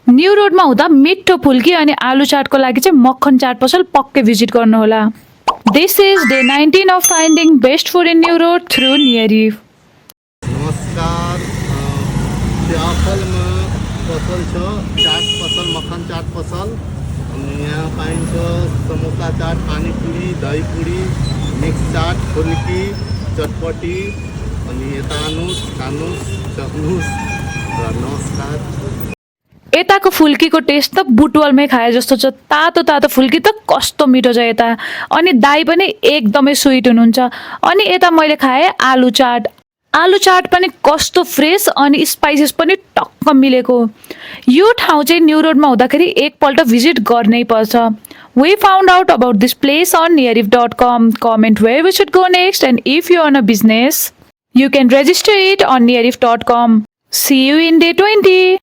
New रोडमा हुँदा मिठो फुल्की अनि आलु चाटको लागि चाहिँ मक्खन चाट पसल पक्कै भिजिट गर्नुहोला। This is day 19 of finding best food in New Road through नियरिफ। नमस्कार। चियाफलमा पसल छ, चाट पसल, मक्खन चाट पसल। अनि यहाँ पाइन्छ समोसा चाट, पानीपुरी, दहीपुरी, मिक्स चाट, फुल्की, चटपटी। अनि यता आउनुहोस्, खानुहोस्, सक्नुहोस् र नमस्कार। यताको फुल्कीको टेस्ट त बुटवलमै खाए जस्तो छ। तातो तातो फुल्की त कस्तो मिठो छ यता। अनि दाई पनि एकदमै स्विट हुनुहुन्छ। अनि यता मैले खाएँ आलु चाट। आलु चाट पनि कस्तो फ्रेस अनि स्पाइसेस पनि टक्क मिलेको। यो ठाउँ चाहिँ न्यू रोडमा हुँदाखेरि एकपल्ट भिजिट गर्नै पर्छ। We found out about this place on nearif.com. Comment where we should go next, and if you own a business, you can register it on nearif.com. See you in day 20.